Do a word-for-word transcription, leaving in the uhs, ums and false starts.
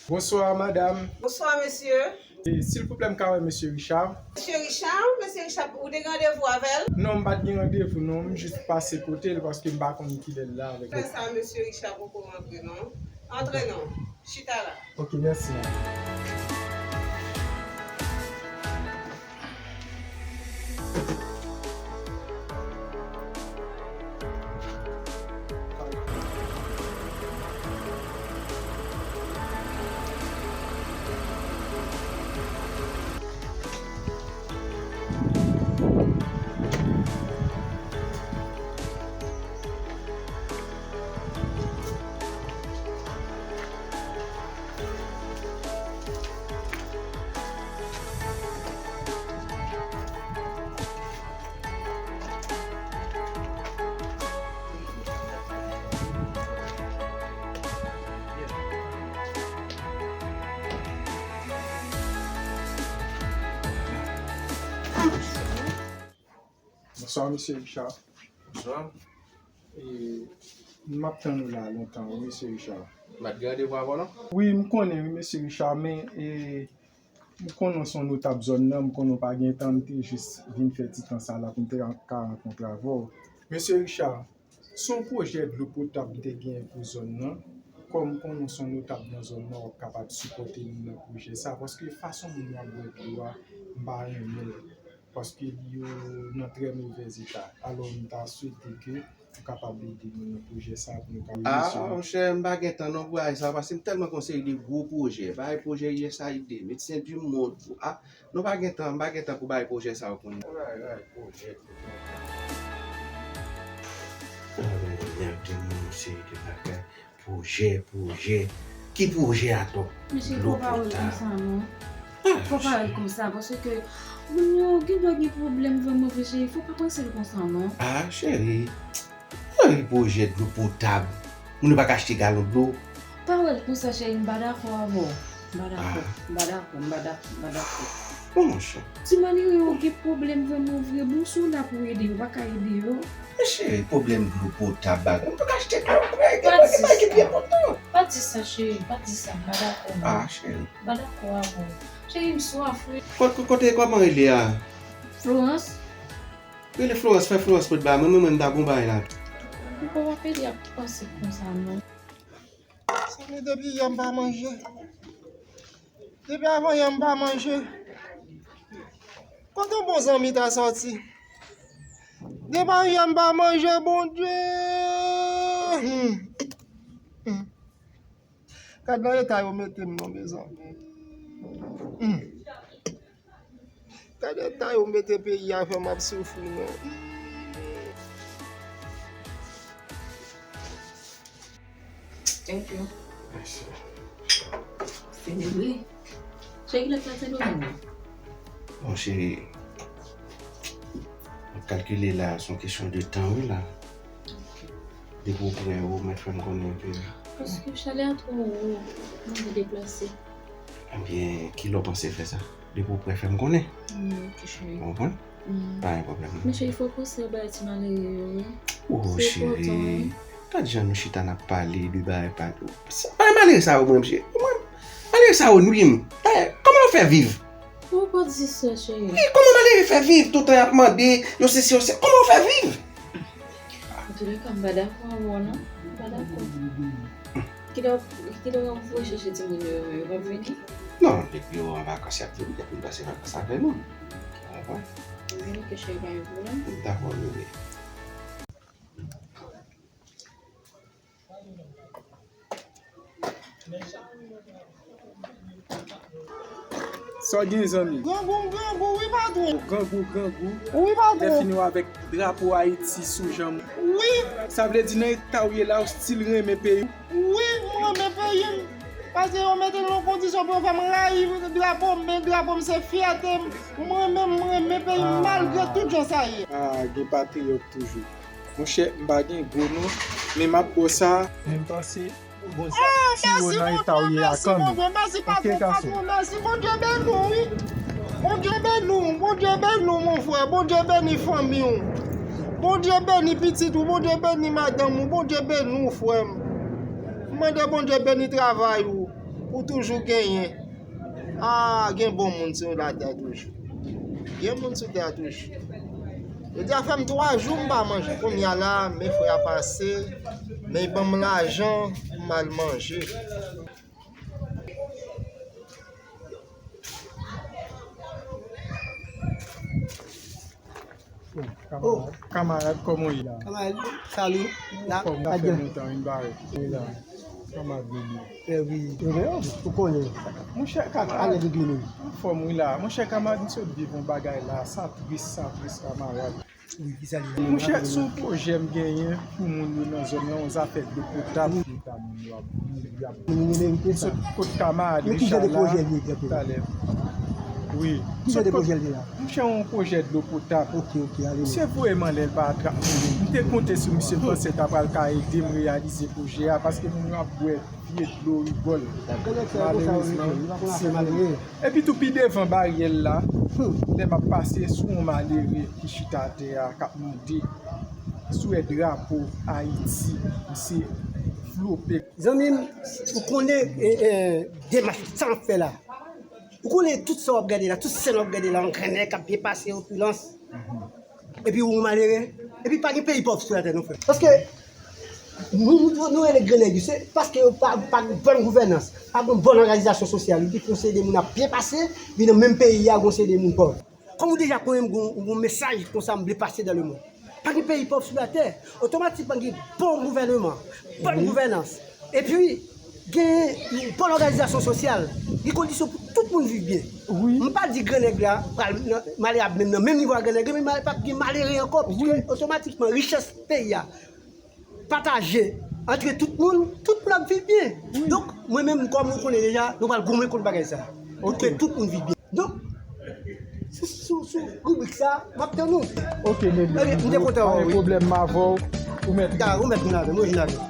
Bonswa, madam. Bonswa, mesye. E, silvouplè, m ka wè mesye Richard? Mesye Richard? Mesye Richard, ou te gen randevou avè l? Non, m pa t gen randevou, non. M jis pase kote l paske m pa konn kilè l la avèk Fè sa, mesye Richard poko rantre, non. Antre, non. Chita la. Ok, mèsi. Bonswa, mesye Richard. Bonswa. E, m ap tann ou la lontan, wi, mesye Richard. M pa t gen randevou avè w, non? Wi, m konnen, wi, mesye Richard, men, e, m konnen w se yon notab zòn nan, m konnen w pa gen tan, m te jis vin fè ti tan sa la pou m te ka rankontre avè w. Mesye Richard, se yon pwojè dlo potab m te genyen pou zòn nan. Kòm m konnen w se yon notab nan zòn nan, w ap kapab sipòte nou nan pwojè sa, paske fason moun yo ap bwè dlo a, m pa renmen l. Paske li yo nan trè movèz eta. Alò, m ta swete ke ou kapab ede nou nan pwojè sa pou nou ka reyisi. A, monchè, m pa gen tan non pou bagay sa, paske m tèlman gen yon seri de gwo pwojè. Bagay pwojè U S A I D, Médecins du Monde, a, nou pa gen tan, m pa gen tan pou bagay pwojè sa yo kounye a. Bagay pwojè, pwojè. Bagay, y ap di m yon seri de bagay. Pwojè, pwojè. Ki pwojè atò? Mesye, fò pa wè l konsa non. Fò pa wè l konsa, paske moun yo gen dwa gen pwoblèm vrèman vre, cheri. Fò pa panse l konsa non. Ah, cheri. Ay, pwojè dlo potab. Moun yo pa ka achte galon dlo. Pa wè l konsa, cheri, m pa dakò avè w. M pa dakò, m pa dakò, m pa dakò, m pa dakò. Bon, monchè. Ti malere yo gen pwoblèm vrèman vre. Bon, si w la pou ede yo, pa ka ede yo. Men cheri, pwoblèm dlo potab, bagay. M pa ka achte dlo, bagay, bagay ki pi enpòtan. Pa di sa, cheri, pa di sa, m pa dakò non. Ah, cheri. M pa dakò avè w. Cheri, m swaf, wi. Kote, kote, kòman rele a? Florence. Rele Florence, fè Florence pot ba mwen, mwen, mwen, m ta gon bagay la. M pa w ap ede ap panse konsa non. Sa vle depi yè m pa manje. Depi avan yè m pa manje. Kote yon bon zanmi ta sòti? Depi avan yè m pa manje, Bondye. Hmm. Hmm. Gad nan eta yo mete m non, mezanmi. Hmm. Gade eta yo mete peyi a fè m ap soufri non. Thank you. Mèsi. Fini wi. Cheri, kilè k la Sendomeng? Bon, cheri, m ap kalkile la, se yon kesyon de tan wi la. Depi w prè, ou mèt fè m konnen ke. Paske chalè a twò wo, m anvi deplase. Ebyen, kilè w panse fè sa? Depi w prè, fè m konnen. Wi, ok, cheri. Ou konprann? Pa gen pwoblèm non. Men cheri, fò w panse a bagay ti malere yo wi. Oh, cheri. Gad jan nou chita n ap pale de bagay pa. Bagay malere sa yo, mwen, cheri. Mwen, malere sa yo nwi m. Dayè, kòman yo fè viv? Ou pa di sa, cheri. Wi, kòman malere fè viv? Toutan y ap mande, yo sesi, yo se, kòman yo fè viv? Antoulèka, m pa dakò avè w non. M pa dakò. Kilè, kilè w ap voye chèche timoun yo, yo p ap vini? Non, depi yo an vakans, y ap vini, y ap vin pase vakans avè nou. Ou konprann? Ok, cheri, pa gen pwoblèm. Dakò, bebe. Sa w gen, zanmi? Grangou, m grangou, wi, patwon. Grangou, grangou. Wi, patwon. Lè fini w avèk drapo Ayiti sou janm. Wi. Sa vle di, nan eta w ye la, w still renmen peyi w? Wi, m renmen peyi m. Paske yo mete m nan kondisyon pou yo fè m rayi drapo m, men drapo m se fyète m. M renmen, m renmen peyi m malgre tout jan sa ye. Ah, gen patriyòt toujou. Monchè, m pa gen gwo non, men m ap ba w sa. Men m panse, bon, ti yo nan eta w ye a kanmenm. Mèsi, patwon, patwon, mèsi. Bondye beni w, wi. Bondye beni w, Bondye beni w, mon frè. Bondye beni fanmi w. Bondye beni pitit ou, Bondye beni madanm ou, Bondye beni w, frè m. M mande Bondye beni travay ou. Ou toujou genyen. Ah, gen bon moun sou latè toujou. Gen moun sou tè toujou. Yo di a fè m twa jou m pa manje. Kounye a la, men frè a pase, men ban m lajan pou m al manje. Kamarad, kamarad, kòman w ye la? Kamarad, salut. La, kòman w fè lontan, vin bare. Wi la. Kamarad, vini. Fè wi. Ou konnen. Monchè, kamarad. Anfòm, wi la. Monchè, kamarad, m sot viv yon bagay la. Sa tris, sa tris, kamarad. Wi, ki sa li ye? Monchè, se yon pwojè m genyen pou moun yo nan zòn nan, yon zafè dlo potab. Moun yo ap mouri, ap mouri. Sot kot kamarad Richard la talè. Wi. Ki jan de pwojè l ye la? Monchè, yon pwojè dlo potab. Ok, ok, ale. Misye voye m anlè l pa atrap mwen. M te konte sou misye, m panse l ta pral ka ede m reyalize pwojè a, paske moun yo ap bwè vye dlo rigòl. Malerezman, se moun. Epi tou pi devan baryè l la, lè m ap pase sou yon malere ki chita atè a, k ap mande sou wè drapo Ayiti, misye flope. Zanmi m, ou konnen, e, e, demach sa m ap fè la. Ou konnen tout sa w ap gade la, tout sèn w ap gade la, yon grannèg k ap byen pase, opilans. Epi ou malere, epi pa gen peyi pòv sou latè non frè. Paske nou, nou, nou rele grannèg yo, se paske yo pa, pa gen bòn gouvènans, pa gen bòn òganizasyon sosyal, epi gon seri de moun ap byen pase, epi nan menm peyi a, gon seri de moun pòv. Kòm ou deja konnen m gon, gon mesaj konsa m vle pase dans le monde. Pa gen peyi pòv sou latè. Otomatikman gen bon gouvènman, bòn gouvènans. Epi, gen bon òganizasyon sosyal, gen kondisyon pou tout moun viv byen. M pa di grannèg la pral nan, malere ap menm nan menm nivo a grannèg la, men mal-, p ap gen malere ankò, piske otomatikman richès peyi a pataje antre tout moun, tout moun ap viv byen. Donk, mwen menm, kòm ou konnen deja, nou pral goumen kont bagay sa. Pou ke tout moun viv byen. Donk, sou, sou, sou ribrik sa, m ap tann ou. Ok, Nelly, m te kontan wè w, wi. Pa gen pwoblèm, m avè w, ou mèt. Da, ou mèt vin avè m, ou vin avè m.